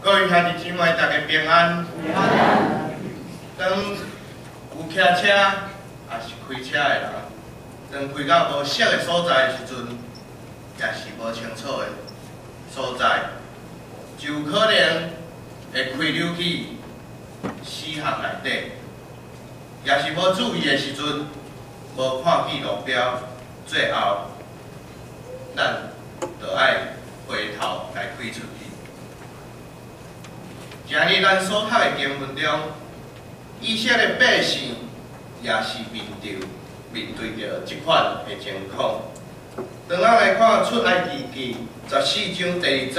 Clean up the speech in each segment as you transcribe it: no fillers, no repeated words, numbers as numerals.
各位兄弟姊妹，大家平安。當有騎車抑是開車的人，當開到無熟的所在的時陣，也是無清楚的所在，就有可能會開入去死巷內底，也是無注意的時陣，無看見路標，最後咱就愛回頭來開出去。今日咱所讀的經文中，以色列百姓也是面對著這款的情況。當咱來看出埃及記14章第二節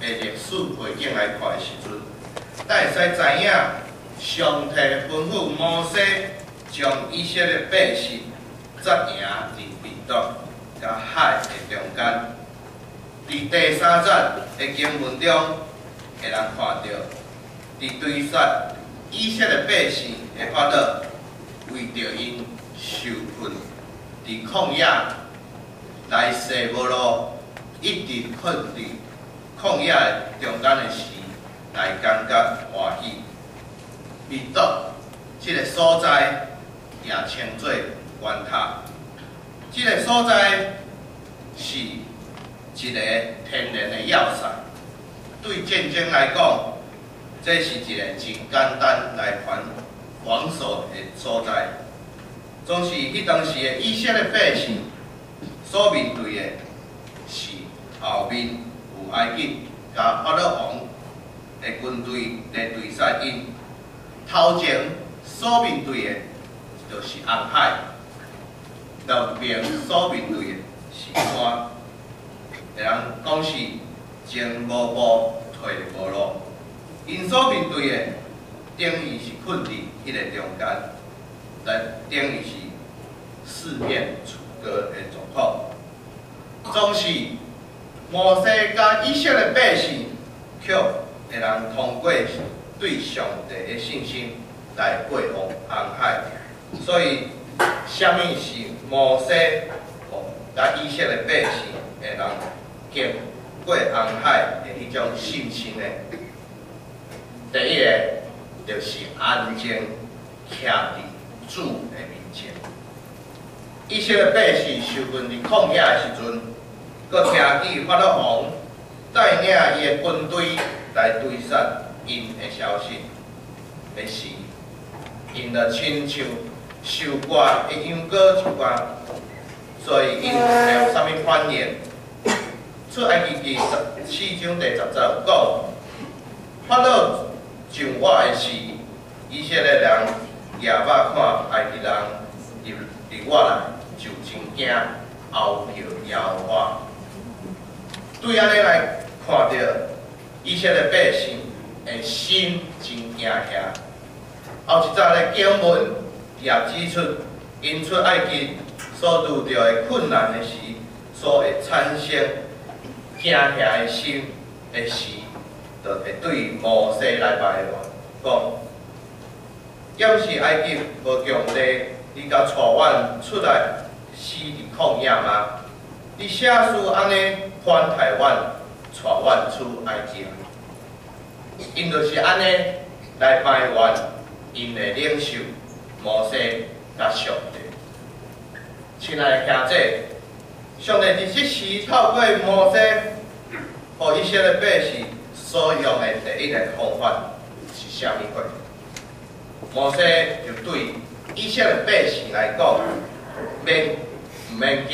的歷史背景來看的時陣，咱會使知影上帝吩咐摩西將以色列百姓紮營佇米督佮海的中間。佇第三節的經文中，會當看著佇追殺以色列百姓的法老，為著𪜶受困佇曠野來勢無路，一直困佇曠野中間的時，來感覺歡喜。米督這个所在也稱做關塔，這个所在是一個天然的要塞。對戰爭來講，這是一個真簡單來防守的所在。總是彼當時的以色列百姓所面對的是後面有埃及佮法老王的軍隊來追殺𪜶，頭前所面對的就是紅海，兩邊所面對的是山，會當講是前無步，退無路。𪜶所面對的，等於是困佇彼個中間，來等於是四面楚歌的狀況。總是摩西佮以色列百姓，卻會當通過對上帝的信心來過往紅海。所以，啥物是摩西佮以色列百姓會當經過紅海的彼種信心呢？第一个就是安靜徛佇主的面前。以色列百姓受困佇曠野的時陣，閣聽見法老王帶領伊的軍隊來追殺𪜶的消息的時，𪜶就親像受割的羊羔一般，所以𪜶會有啥物反應？出埃及記14章第10節有講，法老上我的時，以色列人舉目看埃及人入入我來，就真驚，哀叫耶和華。對按呢來看著以色列百姓的心真驚嚇。後一節的經文也指出，𪜶出埃及所遇著的困難的時，所會產生驚嚇的心的時，就會對摩西來埋怨，講：敢是埃及無強大，你共帶阮出來死佇曠野嗎？你啥事按呢寬待阮，帶阮出埃及？𪜶就是按呢來埋怨𪜶的領袖摩西佮上帝。親愛的兄弟，上帝佇這時透過摩西，予以色列百姓所用的第一个方法是啥物貨？摩西就對以色列百姓來講，毋免驚，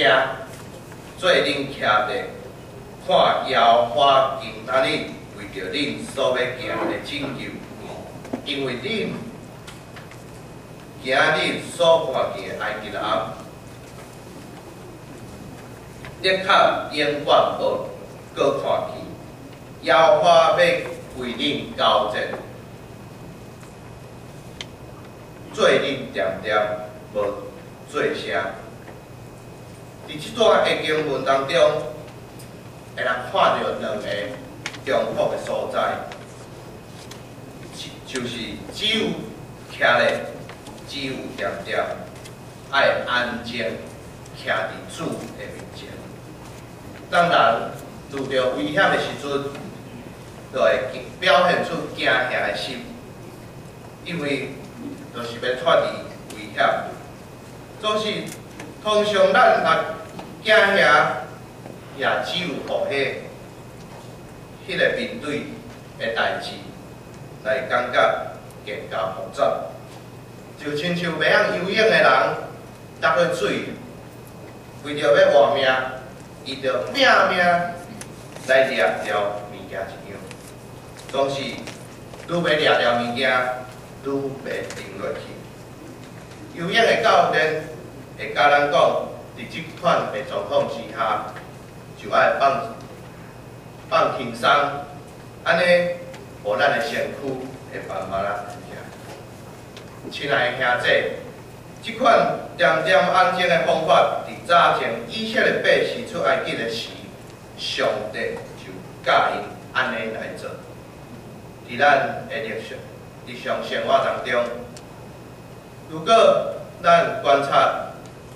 做恁徛佇看耶和華今仔日為著恁所欲行的拯救，因為恁今日所看見的埃及人，的確永遠無閣看見。耶和華欲為恁交戰，做恁恬恬無做聲。佇這段的經文當中，會當看著兩个重複的所在，就是只有徛咧，只有恬恬，愛安靜徛佇主的面前。當人遇著危險的時陣，就會表現出驚嚇的心，因為就是欲脫離危險。總是通常咱若驚嚇，也只有予彼個面對的代誌來感覺更加複雜。就親像袂曉游泳的人落去水，為著欲活命，伊就拼命來掠著物件一樣。總是愈欲掠著物件，愈欲沉落去。游泳的教練會教咱講，佇這款的狀況之下，就愛放放輕鬆，按呢，予咱的身軀會慢慢仔浮起來。親愛的兄弟，這款恬恬安靜的方法，佇早前以色列百姓出埃及的時，上帝就教𪜶按呢來做。佇咱的日常生活當中，如果咱觀察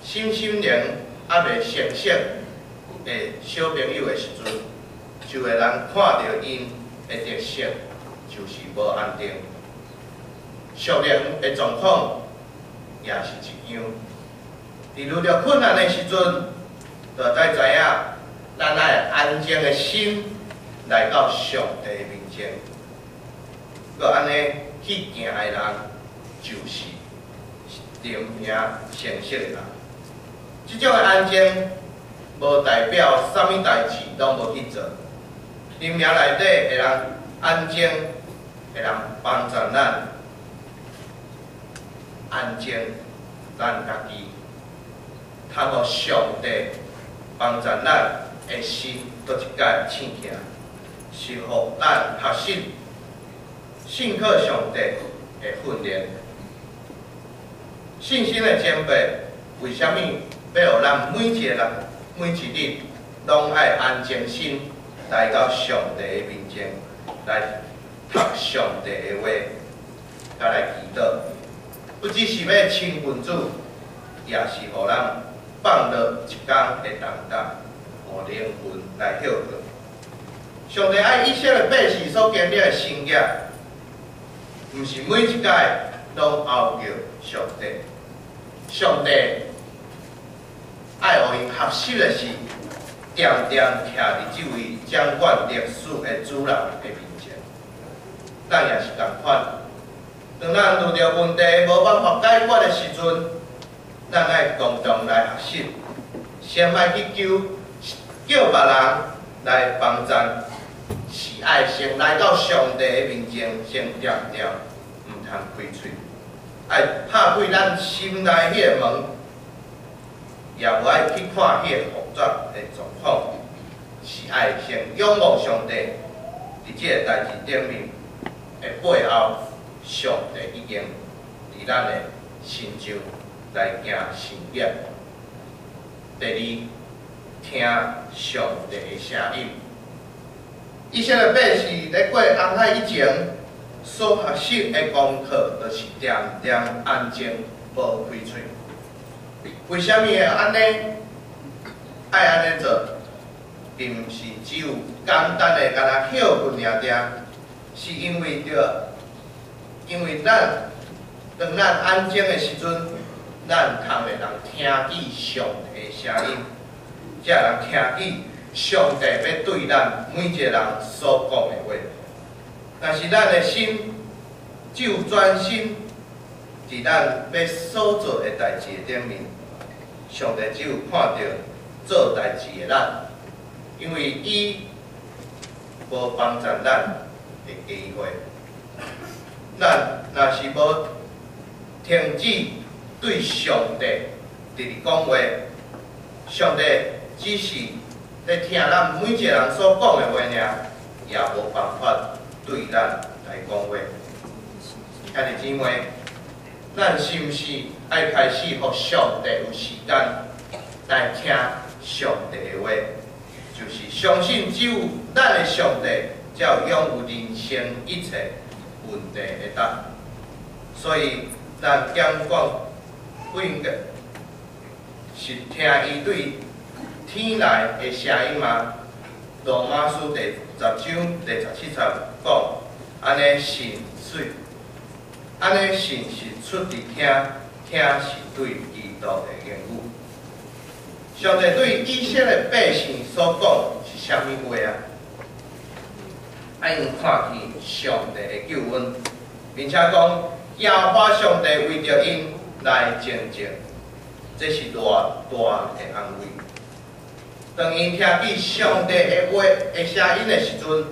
身心靈猶未成熟的小朋友的時陣，就會通看著𪜶的特色，就是無安定。屬靈的狀況也是一樣。佇遇著困難的時陣，就愛知影，咱愛安靜的心來到上帝面前。閣按呢去行的人，就是靈命成熟的人。這種的安靜，無代表啥物代誌攏無去做。靈命內底會通安靜，會通幫助咱安靜咱家己，通予上帝幫助咱的心閣一擺醒起來，是予咱學習信靠上帝的訓練。信心的前輩，為啥物欲予咱每一個人每一日攏愛安靜心來到上帝的面前，來讀上帝的話，佮來祈禱？不只是欲親近主，也是予咱放落一工的重擔，予靈魂來歇睏。上帝愛以色列百姓所經歷的神蹟，毋是每一擺攏呼叫上帝。上帝愛予𪜶學習的是，恬恬徛佇這位掌管歷史的主人的面前。咱也是仝款，當咱遇著問題無辦法解決的時陣，咱愛共同來學習，先莫去求叫別人來幫贊，是愛先來到上帝的面前，先恬恬，毋通開喙，愛拍開咱心內彼个門，也無愛去看彼个複雜的狀況，是愛先仰望上帝，佇這个代誌頂面的背後，上帝已經佇咱的身上來行神蹟。第二，聽上帝的聲音。以色列百姓咧過紅海以前所學習的功課，就是恬恬安靜，無開喙。為啥物會按呢？愛按呢做，並毋是只有簡單的干焦歇睏爾爾，是因為著，因為咱當咱安靜的時陣，咱通會當聽見上帝的聲音，才會通聽見上帝欲對咱每一個人所講的話。若是咱的心只有專心佇咱欲所做的代誌的頂面，上帝只有看著做代誌的咱，因為伊無幫贊咱的機會。咱若是無停止對上帝直直講話，上帝只是咧聽咱每一個人所講的話爾，也無辦法對咱來講話。兄弟姊妹，咱是毋是愛開始予上帝有時間來聽上帝的話？就是相信只有咱的上帝才有擁有人生一切問題的答案。所以，咱講講不應該是聽伊對天來的聲音嗎？羅馬書第10章第17節講：按呢信是，按呢信是出佇聽，聽是對基督的言語。上帝對以色列百姓所講是啥物話啊？愛𪜶看見上帝的救恩，並且講耶和華上帝為著𪜶來征戰，這是偌大的安慰。當𪜶聽見上帝的話的聲音的時陣，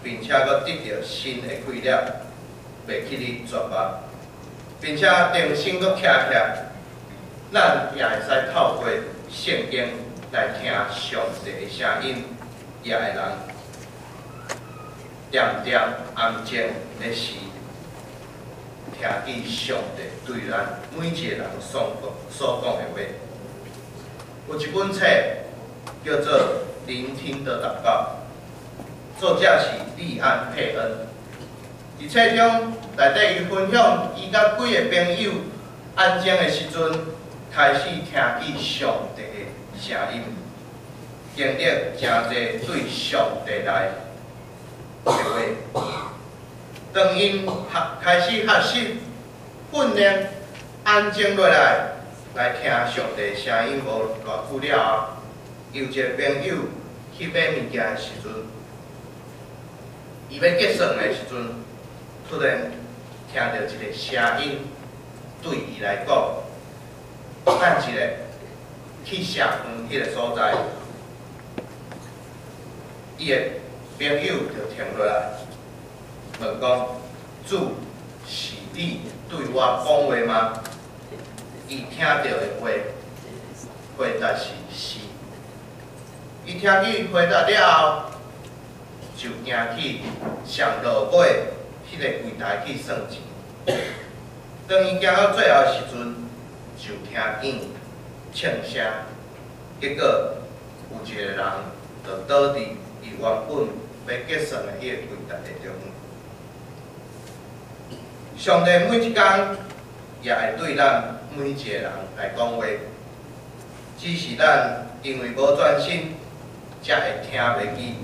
並且閣得著新的氣力，袂去咧絕望，並且重新閣徛起來。咱也會使透過聖經來聽上帝的聲音，也會當恬恬安靜的時，聽見上帝對咱每一個人所講的話。有一本冊叫做《聆聽的禱告》，作者是利安佩恩。佇冊中內底，伊分享伊佮幾个朋友安靜的時陣，開始聽見上帝的聲音，經歷誠濟對上帝來的話。當𪜶開始學習訓練安靜落來，來聽上帝聲音無偌久了後，有一個朋友去買物件的時陣，伊欲結算的時陣，突然聽著一个聲音對伊來講：等一下，去食飯彼个所在。伊的朋友就停落來，問講：主，是你對我講話嗎？伊聽著的話，回答是是。伊聽見回答了後，就行去上落尾彼个櫃台去算錢。當伊行到最後的時陣，就聽見槍聲，結果有一個人就倒佇伊原本欲結算的彼个櫃台的中。上帝每一工也會對咱每一個人來講話，只是咱因為無專心，才會聽袂記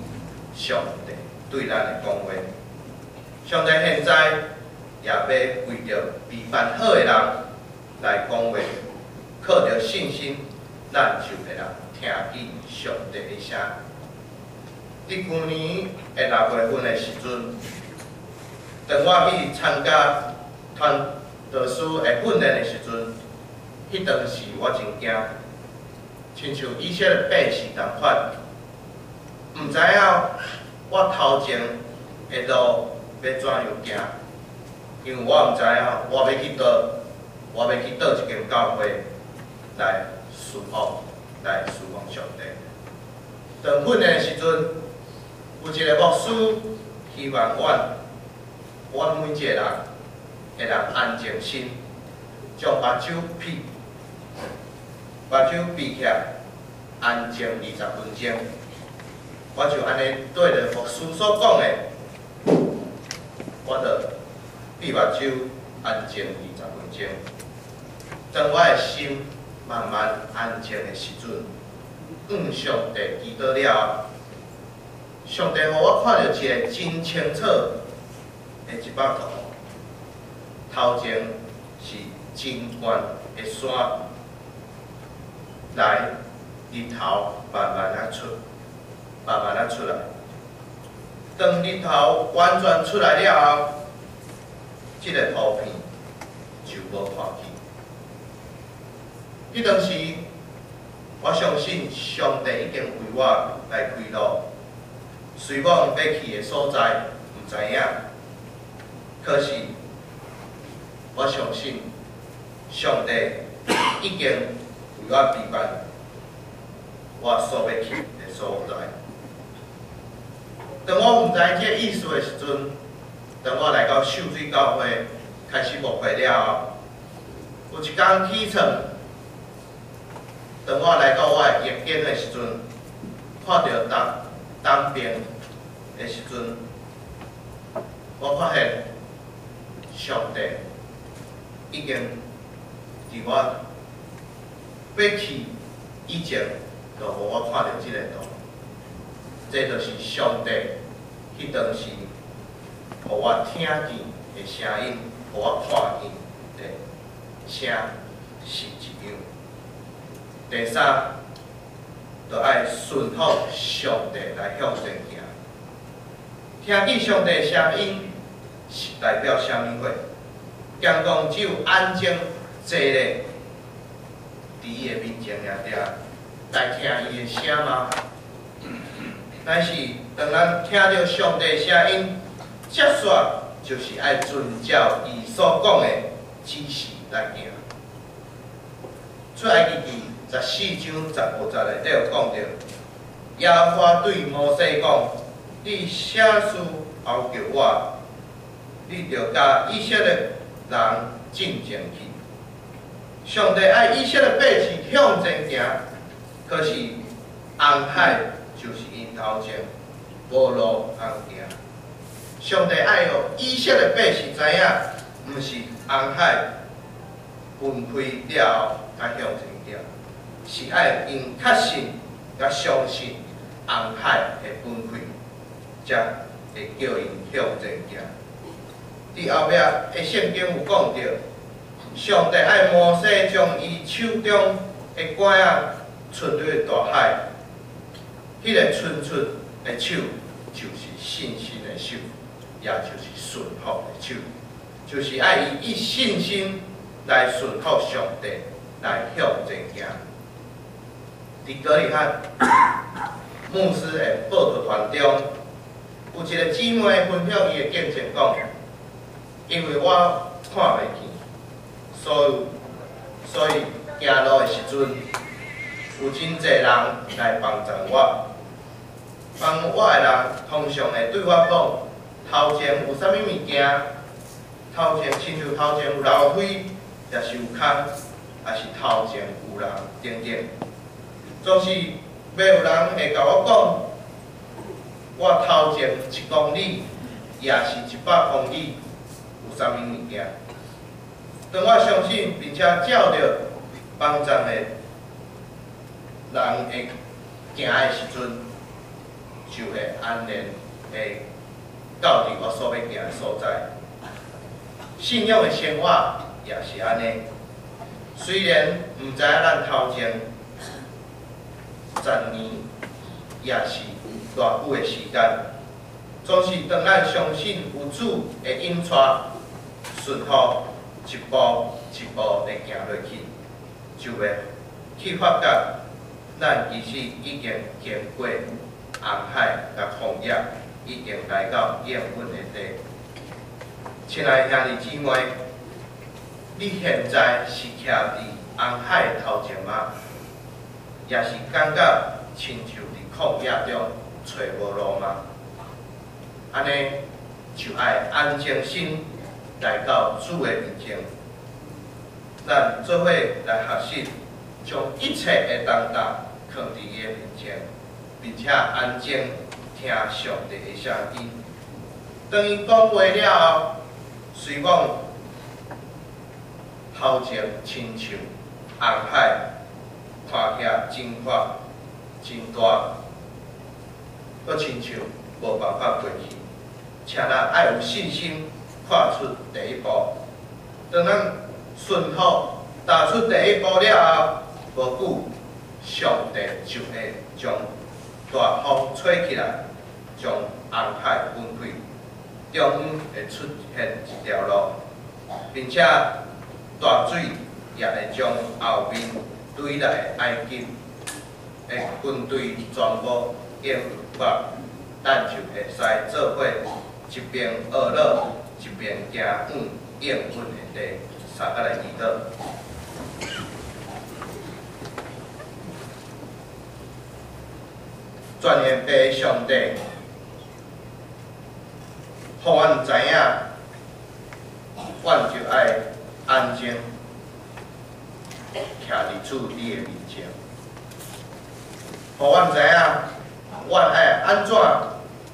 上帝對咱的講話。上帝現在也欲為著備辦好的人來講話，靠著信心，咱就會當聽見上帝的聲。佇舊年的6月份的時陣，當我去參加傳道師的訓練的時陣，彼當時我真驚，親像以色列百姓仝款，毋知影我頭前的路欲怎樣行，因為我毋知影我欲去佗一間教會來侍奉，來侍奉上帝。當訓練的時陣，有一个牧師希望阮每一个人會當安靜心，將目睭閉起來，安靜20分鐘。我就按呢對著牧師所講的，我就閉目睭安靜二十分鐘。當我的心慢慢安靜的時陣，向上帝祈禱了後，上帝予我看著一个真清楚的一幅圖，頭前是真懸的山，來日頭慢慢仔出，慢慢仔出來。當日頭完全出來了後，這个圖片就無看去。彼當時，我相信上帝已經為我來開路，雖罔欲去的所在毋知影，可是我相信上帝已經為我備辦我所欲去的所在。當我毋知這个意思的時陣，當我來到秀水教會開始牧會了後，有一工起床，當我來到我的翼間的時陣，看著東邊的時陣，我發現上帝已經佇我欲去以前，就予我看著這个圖。這就是上帝彼當時予我聽見的聲音，予我看見的聲是一樣。第三，就愛順服上帝來向前行。聽見上帝聲音是代表啥物貨？講講只有安靜坐咧，佇伊的面前爾爾來聽伊的聲嗎？但是當咱聽著上帝聲音，接續就是愛遵照伊所講的指示來行。出埃及記14章15節內底有講著，耶和華對摩西講：你啥事呼叫我，你著共以色列人進前去。上帝愛以色列百姓向前行，可是紅海就是𪜶頭前無路通行。上帝愛予以色列百姓知影，毋是紅海分開了後才向前行，是愛𪜶確信佮相信紅海會分開，才會叫𪜶向前行。佇後壁的聖經有講著，上帝愛摩西將伊手中的拐仔伸入去大海，彼個伸出的手就是信心的手，也就是順服的手，就是愛伊以信心來順服上帝，來向前行。佇哥利漢牧師的報道團中，有一個姊妹分享伊的見證講，因為我看袂見，所以行路的時陣，有真濟人來幫助我。幫我的人通常會對我講，頭前有啥物物件，頭前親像頭前有樓梯，抑是有空，抑是頭前有人等等。總是袂有人會共我講，我頭前1公里，抑是100公里有啥物物件。當我相信並且照著幫助的人會行的時陣，就會安然會到佇我所欲行的所在。信仰的生活也是按呢，雖然毋知影咱頭前10年抑是偌久的時間，總是當咱相信有主會引帶順服，一步一步地行落去，就會去發覺，咱其實已經經過紅海佮曠野，已經來到應允的地。親愛的兄弟姊妹，你現在是徛佇紅海頭前嗎？抑是感覺親像佇曠野中揣無路嗎？按呢就愛安靜心來到主的面前，咱做伙來學習，將一切的重擔囥佇伊的面前，並且安靜聽上帝的聲音。當伊講話了後，雖講頭前親像紅海，看起來真闊真大，閣親像無辦法過去，請咱愛有信心跨出第一步。當咱順服踏出第一步了後，無久，上帝就會將大風吹起來，將紅海分開，中央會出現一條路，並且大水也會將後面追來的埃及的軍隊全部淹沒，咱就會使做伙一邊學樂，一邊行往應允的地，相佮來祈禱。全能的上帝，予阮知影，阮就愛安靜，徛佇主你的面前。予阮知影，阮愛按怎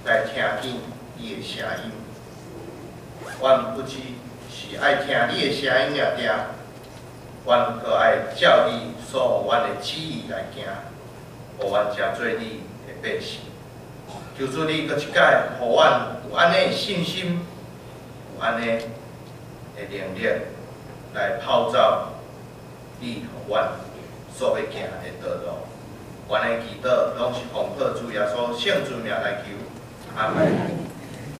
來聽見你的聲音。阮不只是愛聽你的聲音爾爾，阮閣愛照你所予阮的旨意來行，予阮成做你的百姓。求主你閣一擺，予阮有按呢的信心，有按呢的能力來跑走你予阮所欲行的道路。阮的祈禱攏是奉靠主耶穌聖尊名來求，阿門。